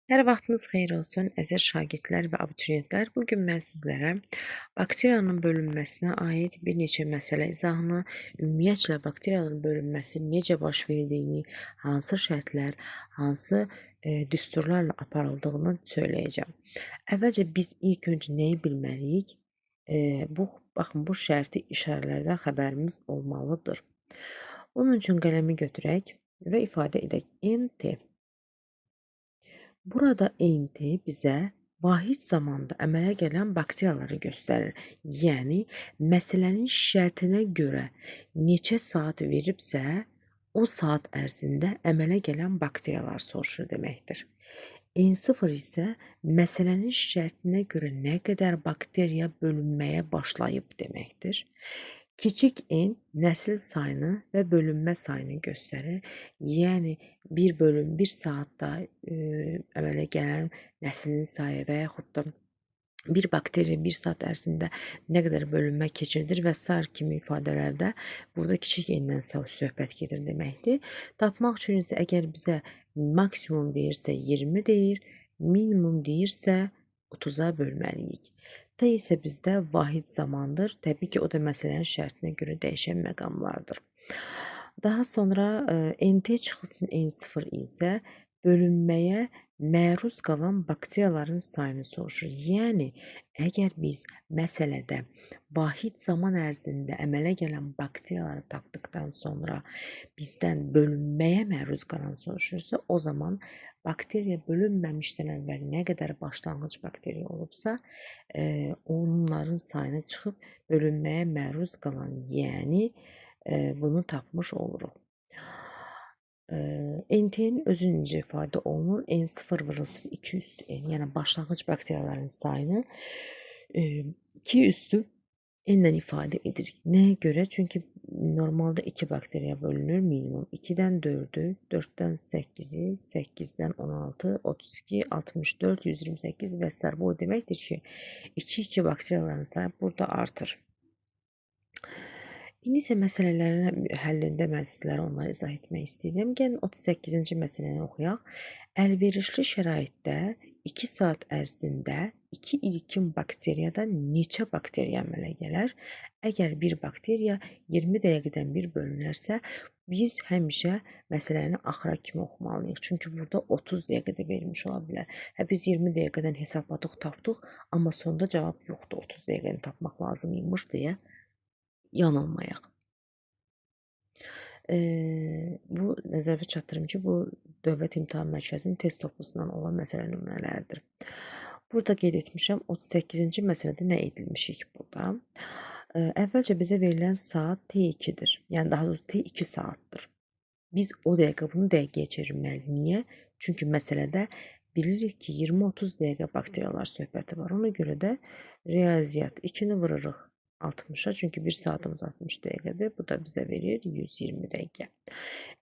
Hər vaxtınız xeyir olsun, əziz şagirdlər və abituriyentlər. Bu gün mən sizlərə bakteriyanın bölünməsinə aid bir neçə məsələ izahını, ümumiyyətlə bakteriyanın bölünməsi necə baş verdiyini, hansı şərtlər, hansı düsturlarla aparıldığını söyləyəcəm. Əvvəlcə biz ilk öncə nəyi bilməliyik? Baxın, bu şərti işarələrdən xəbərimiz olmalıdır. Bunun üçün qələmi götürək və ifadə edək. NT. Burada NT bizə vahid zamanda əmələ gələn bakteriyaları göstərir. Yəni, məsələnin şərtinə görə neçə saat veribsə, o saat ərzində əmələ gələn bakteriyalar soruşur deməkdir. N0 isə məsələnin şərtinə görə nə qədər bakteriya bölünməyə başlayıb deməkdir. Kiçik n nəsil sayını və bölünmə sayını göstərir. Yəni, bir bölüm bir saatda əmələ gələn nəslin sayı və yaxud da bir bakteriya bir saat ərzində nə qədər bölünmə keçirdir və sair kimi ifadələrdə burada kiçik n-dən söhbət gedir deməkdir. Tapmaq üçün isə əgər bizə maksimum deyirsə 20 deyir, minimum deyirsə 30-a bölməliyik. T isə bizdə vahid zamandır. Təbii ki, o da məsələnin şərtinə görə dəyişən məqamlardır. Daha sonra NT çıxılsın N0 isə bölünməyə məruz qalan bakteriyaların sayını soruşur. Yəni, əgər biz məsələdə vahid zaman ərzində əmələ gələn bakteriyaları tapdıqdan sonra bizdən bölünməyə məruz qalan soruşursa, o zaman bakteriya bölünməmişdən əvvəl nə qədər başlanğıc bakteriya olubsa, onların sayını çıxıb bölünməyə məruz qalan, yəni bunu tapmış oluruq. NT-nin özü necə ifadə olunur? N0 vurulsun 2 üstü N, yəni başlanğıc bakteriyaların sayını 2 üstü N-lə ifadə edirik. Nəyə görə? Çünki normalda 2 bakteriya bölünür minimum. 2-dən 4-ü, 4-dən 8-i, 8-dən 16, 32, 64, 128 və s. Bu o deməkdir ki, 2-2 bakteriyaların sayı burada artır. İndi isə məsələlərin həllində mən sizlərə onları izah etmək istəyirəm. Gəlin 38-ci məsələni oxuyaq. Əlverişli şəraitdə 2 saat ərzində 2 ilkin bakteriyadan neçə bakteriya əmələ gələr? Əgər bir bakteriya 20 dəqiqədən bir bölünərsə, biz həmişə məsələni axıra kimi oxumalıyıq. Çünki burada 30 dəqiqədə verilmiş ola bilər. Hə, biz 20 dəqiqədən hesabladıq, tapdıq, amma sonda cavab yoxdur. 30 dəqiqəni tapmaq lazım imiş deyə yanılmayaq. Bu nəzərə çatdırım ki, bu Dövlət İmtahan Mərkəzinin test toplusundan olan məsələ nümunələridir. Burada qeyd etmişəm, 38-ci məsələdə nə edilmişik burada? Əvvəlcə bizə verilən saat T2-dir. Yəni, daha doğrusu T2 saatdır. Biz o dəqiqə bunu dəqiqəyə çevirməliyik. Niyə? Çünki məsələdə bilirik ki, 20-30 dəqiqə bakteriyalar söhbəti var. Ona görə də riyaziyyat 2-ni vururuq 60-a, çünki bir saatımız 60 dəqiqədir. Bu da bizə verir 120 dəqiqə.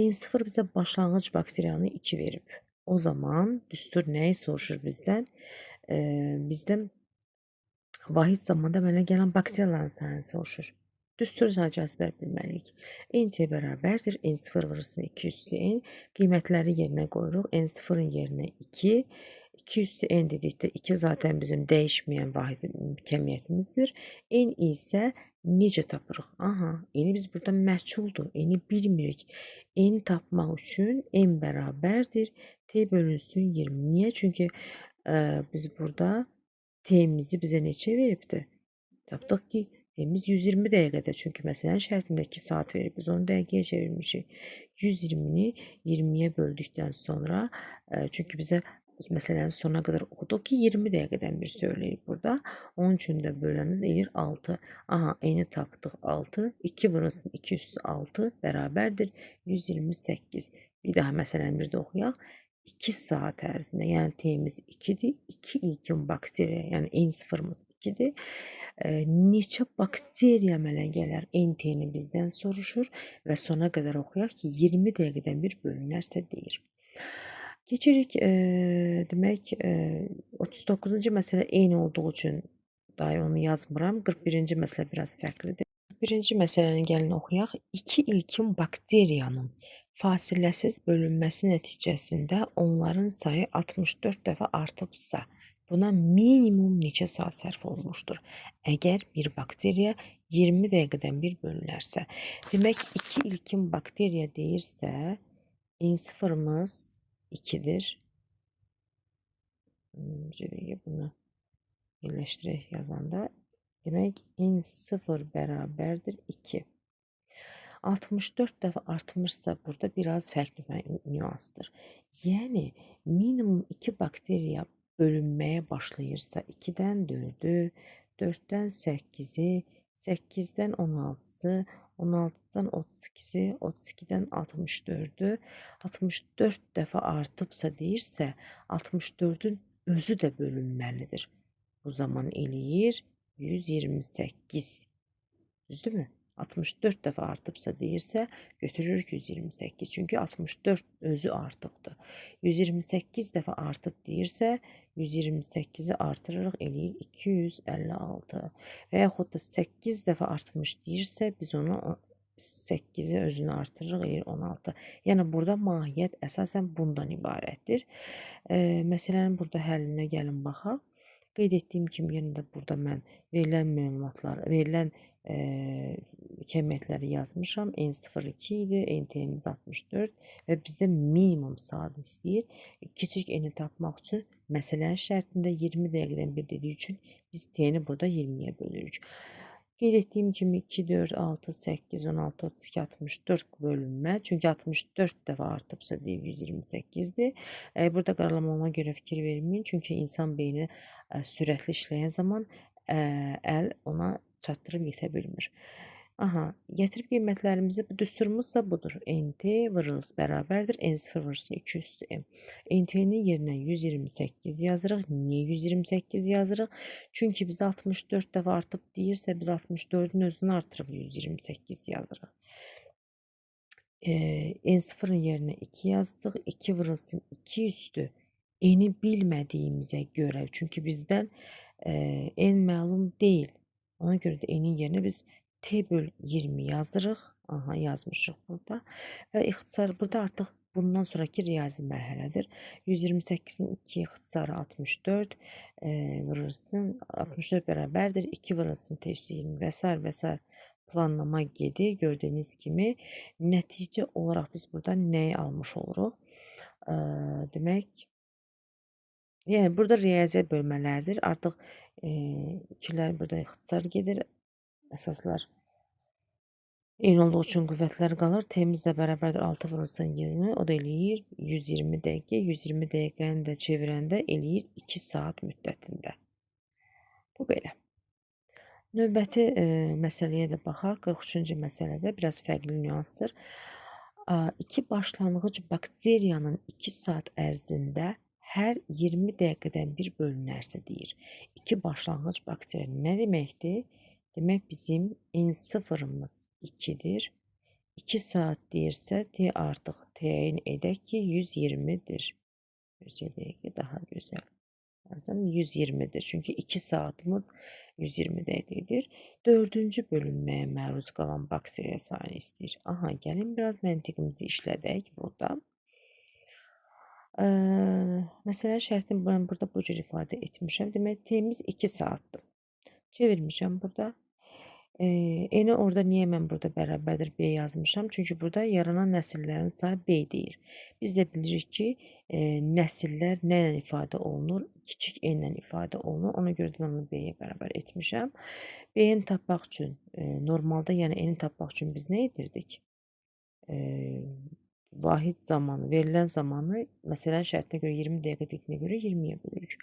N0 bizə başlanğıc bakteriyanı 2 verib. O zaman düstur nəyi soruşur bizdən? Bizdən vahid zamanda əmələ gələn bakteriyaların sayını soruşur. Düsturu sadəcə əzbər bilməliyik. NT bərabərdir. N0 vurulsun 2 üstü N. Qiymətləri yerinə qoyuruq. N0-ın yerinə 2. 2 üstü N dedikdə 2 zaten bizim dəyişməyən vahid kəmiyyətimizdir. N isə necə tapırıq? Aha, N-i biz burada məhculdur. N-i bilmirik. N tapmaq üçün N bərabərdir. T bölünsün 20. Niyə? Çünki biz burada T-mizi bizə neçə veribdir? Tapdıq ki, T-miz 120 dəqiqədə. Çünki məsələnin şərtində 2 saat verib. Biz onu dəqiqəyə çevirmişik. 120-ni 20-yə böldükdən sonra, çünki bizə məsələnin sonuna qədər oxuduq ki, 20 dəqiqədən bir söyləyir burada. Onun üçün də böləmiz eləyir 6. Aha, N-i tapdıq 6. 2 vurulsun 2 üstü 6 bərabərdir 128. Bir daha məsələni bir də oxuyaq. 2 saat ərzində, yəni T-miz 2-dir. 2 ilkin bakteriya, yəni N0-mız 2-dir. Neçə bakteriya əmələ gələr? NT-ni bizdən soruşur və sona qədər oxuyaq ki, 20 dəqiqədən bir bölünərsə deyir. Keçirik, demək, 39-cu məsələ eyni olduğu üçün daha onu yazmıram. 41-ci məsələ biraz fərqlidir. 41-ci məsələni gəlin oxuyaq. 2 ilkin bakteriyanın Fasiləsiz bölünməsi nəticəsində onların sayı 64 dəfə artıbsa, buna minimum neçə saat sərf olunmuşdur? Əgər bir bakteriya 20 dəqiqədən bir bölünərsə, demək 2 ilkin bakteriya deyirsə, N0-ımız 2-dir. Bunu birləşdirək yazanda. Demək N0 bərabərdir 2. 64 dəfə artmışsa, burada biraz fərqli nüansdır. Yəni, minimum 2 bakteriya bölünməyə başlayırsa, 2-dən 4-ü, 4-dən 8-i, 8-dən 16-sı, 16-dan 32-si, 32-dən 64-ü, 64 dəfə artıbsa deyirsə, 64-ün özü də bölünməlidir. Bu zaman eləyir 128. Düzdürmü? 64 dəfə artıbsa deyirsə, götürürük 128. Çünki 64 özü artıbdır. 128 dəfə artıb deyirsə, 128-i artırırıq, eləyir 256. Və yaxud da 8 dəfə artmış deyirsə, biz onu 8-i özünü artırırıq, eləyir 16. Yəni, burada mahiyyət əsasən bundan ibarətdir. Məsələnin burada həllinə gəlin baxaq. Qeyd etdiyim kimi, yenə də burada mən verilən məlumatlar, verilən kəmiyyətləri yazmışam. N0 2 idi, NT-miz 64 və bizə minimum saat istəyir. Kiçik N-i tapmaq üçün məsələnin şərtində 20 dəqiqədən bir dediyi üçün biz T-ni burada 20-yə bölürük. Qeyd etdiyim kimi 2, 4, 6, 8, 16, 32, 64 bölünmə. Çünki 64 dəfə artıbsa deyib 128-dir. Burada qaralamama görə fikir verməyin. Çünki insan beyni sürətli işləyən zaman əl ona çatdırıb yetə bilmir. Aha, gətirib qiymətlərimizi, düsturumuzsa budur. NT vırılız bərabərdir. N0 vurulsun 2 üstü M. NT-nin yerinə 128 yazırıq. Niyə 128 yazırıq? Çünki biz 64 dəfə artıb deyirsə, biz 64-ün özünü artırıb 128 yazırıq. N0-ın yerinə 2 yazdıq. 2 vurulsun 2 üstü N-i bilmədiyimizə görə. Çünki bizdən N məlum deyil. Ona görə də N-in yerinə biz T böl 20 yazırıq. Aha, yazmışıq burada. Və ixtisar burada artıq bundan sonraki riyazi mərhələdir. 128-in 2 ixtisarı 64 vurulsun. 64 bərabərdir. 2 vurulsun T üstü 20 və s. və s. planlama gedir. Gördüyünüz kimi nəticə olaraq biz burada nəyi almış oluruq? Demək, yəni burada riyaziyyat bölmələrdir. Artıq ikilər burada ixtisar gedir. Əsaslar eyni olduğu üçün qüvvətlər qalır. T-miz də bərabərdir 6 vurulsun 20. O da eləyir 120 dəqiqə. 120 dəqiqəni də çevirəndə eləyir 2 saat müddətində. Bu belə. Növbəti məsələyə də baxaq. 43-cü məsələdə biraz fərqli nüansdır. İki başlanğıc bakteriyanın 2 saat ərzində hər 20 dəqiqədən bir bölünərsə deyir. İki başlanğıc bakteriya nə deməkdir? Demək, bizim N0-ımız 2-dir. 2 saat deyirsə, T artıq təyin edək ki, 120-dir. Gözəl ki, daha gözəl. Yazım 120-dir. Çünki 2 saatımız 120 dəqiqədir. Dördüncü bölünməyə məruz qalan bakteriya sayını istəyir. Aha, gəlin biraz məntiqimizi işlədək burada. Məsələn, şərtini mən burada bu cür ifadə etmişəm. Demək, T-miz 2 saatdır. Çevirmişəm burada. N-i orada niyə mən burada bərabərdir B yazmışam? Çünki burada yaranan nəsillərin sayı B deyir. Biz də bilirik ki, nəsillər nə ilə ifadə olunur? Kiçik N ilə ifadə olunur. Ona görə də mən onu B-yə bərabər etmişəm. B-ni tapmaq üçün, normalda yəni N-i tapmaq üçün biz nə edirdik? Vahid zamanı, verilən zamanı, məsələn, şərtinə görə 20 dəqiqə dediyinə görə 20-yə bölürük.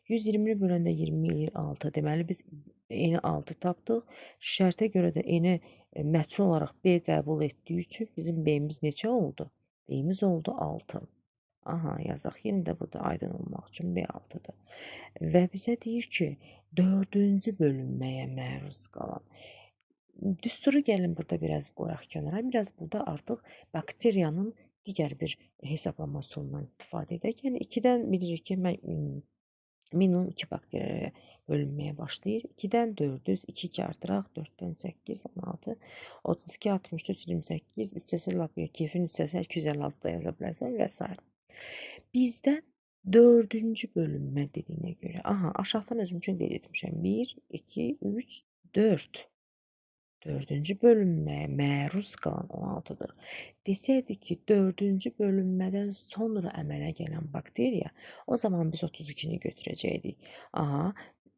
120-ni böləndə 20 eləyir 6. Deməli, biz N-i 6 tapdıq. Şərtə görə də N-i məhsul olaraq B qəbul etdiyi üçün bizim B-miz neçə oldu? B-miz oldu 6. Aha, yazaq. Yenə də burada aydın olmaq üçün B 6-dır. Və bizə deyir ki, dördüncü bölünməyə məruz qalan. Düsturu gəlin burada biraz qoyaq kənara. Biraz burada artıq bakteriyanın digər bir hesablama üsulundan istifadə edək. Yəni 2-dən bilirik ki, mən Minimum 2 bakteriyaya bölünməyə başlayır. 2-dən 4-üz, 2 2 artıraq, 4-dən 8, 16, 32, 64, 28, istəsə lap keyfin istəsə 256 da yaza bilərsən və s. Bizdən 4-cü bölünmə dediyinə görə, aha, aşağıdan özüm üçün qeyd etmişəm. 1, 2, 3, 4. 4-cü bölünməyə məruz qalan 16-dır. Desəydi ki, 4-cü bölünmədən sonra əmələ gələn bakteriya, o zaman biz 32-ni götürəcəkdik. Aha,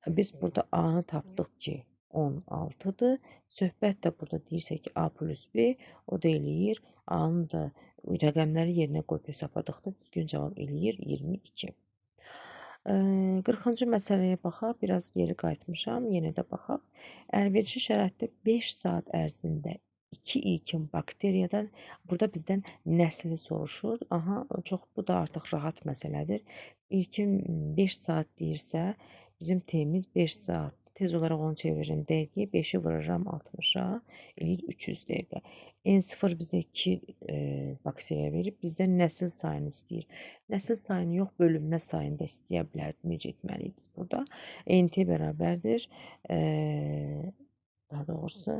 biz burada A-nı tapdıq ki, 16-dır. Söhbət də burada deyirsə ki, A plus B, o da eləyir. A-nı da rəqəmləri yerinə qoyub hesapladıqda düzgün cavab eləyir 22. 40-cı məsələyə baxaq, biraz geri qayıtmışam, yenə də baxaq. Əlverişli şəraitdə 5 saat ərzində 2 ilkin bakteriyadan, burada bizdən nəsli soruşur. Aha, çox, bu da artıq rahat məsələdir. İlkin 5 saat deyirsə, bizim T-miz 5 saat. Tez olaraq onu çevirirəm dəqiqəyə, 5-i vururam 60-a, eləyir 300 dəqiqə. N0 bizə 2 bakteriya verib, bizdən nəsil sayını istəyir. Nəsil sayını yox, bölünmə sayını da istəyə bilərdi, necə etməliyiz burada. NT bərabərdir, daha doğrusu,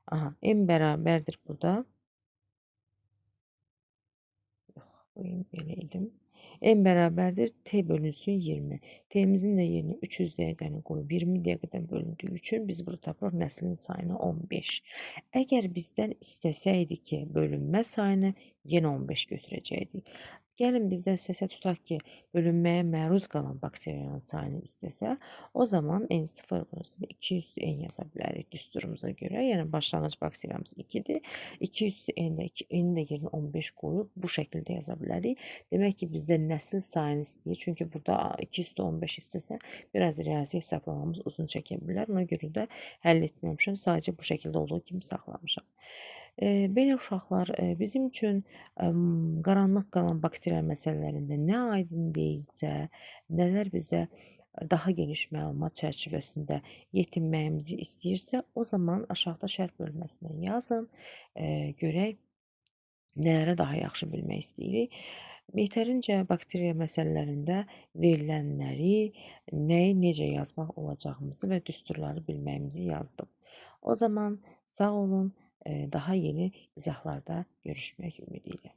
aha, M bərabərdir burada. Yox, qoyayım, belə edim. M bərabərdir T bölünsün 20. T-mizin də yerinə 300 dəqiqəni qoyub 20 dəqiqədən bölündüyü üçün biz burada tapırıq nəslin sayını 15. Əgər bizdən istəsəydi ki, bölünmə sayını yenə 15 götürəcəkdik. Gəlin bizdən istəsə tutaq ki, bölünməyə məruz qalan bakteriyanın sayını istəsə, o zaman N0 burası 2 üstü N yaza bilərik düsturumuza görə. Yəni başlanğıc bakteriyamız 2-dir. 2 üstü N-də N-də yerinə 15 qoyub bu şəkildə yaza bilərik. Demək ki, bizdə nəsil sayını istəyir. Çünki burada 2 üstü 15 istəsə, biraz riyazi hesablamamız uzun çəkə bilər. Ona görə də həll etməmişəm. Sadəcə bu şəkildə olduğu kimi saxlamışam. Belə uşaqlar, bizim üçün qaranlıq qalan bakteriya məsələlərində nə aydın deyilsə, nələr bizə daha geniş məlumat çərçivəsində yetinməyimizi istəyirsə, o zaman aşağıda şərh bölməsinə yazın, görək nələrə daha yaxşı bilmək istəyirik. Yetərincə bakteriya məsələlərində verilənləri, nəyi necə yazmaq olacağımızı və düsturları bilməyimizi yazdım. O zaman sağ olun. Daha yeni izahlarda görüşmək ümidi ilə.